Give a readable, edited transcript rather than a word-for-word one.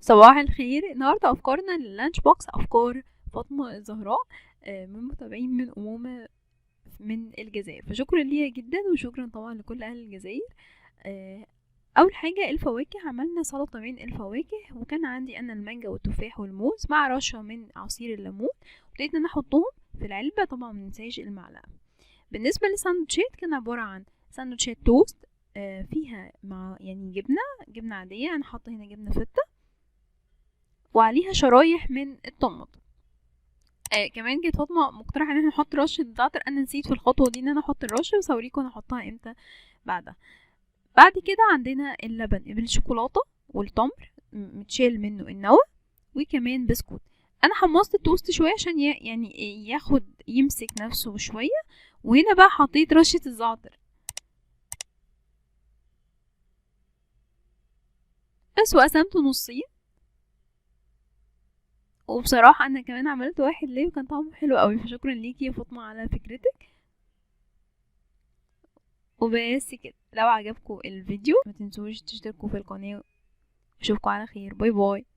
صباح الخير. النهارده افكارنا لل lunch box، افكار فاطمة الزهراء من متابعين من امومه من الجزائر، فشكرا ليها جدا وشكرا طبعا لكل اهل الجزائر. اول حاجة الفواكه، عملنا سلطة من الفواكه، وكان عندي انا المانجا والتفاح والموز مع رشه من عصير الليمون، وابتديت ان انا احطهم في العلبة، طبعا مننساش المعلقة. بالنسبة للساندوتشات كان عبارة عن ساندوتشات توست فيها مع يعني جبنه عادية، انا حاطه هنا جبنه فته وعليها شرايح من الطماطم. كمان جت فاطمة مقترحه ان احنا نحط رشه زعتر، انا نسيت في الخطوة دي ان انا احط الرشه، بس هوريكم انا احطها امتى بعدها. بعد كده عندنا اللبن بالشوكولاته والتمر متشال منه النوى، وكمان بسكوت. انا حمصت التوست شوية عشان يعني ياخد يمسك نفسه شوية، وهنا بقى حطيت رشه الزعتر بس، وقسمته نصين. وبصراحة انا كمان عملت واحد ليه وكان طعمه حلو قوي، فشكرا ليكي يا فاطمة على فكرتك. وبس كده، لو عجبكم الفيديو ما تنسوش تشتركوا في القناة، واشوفكم على خير. bye bye.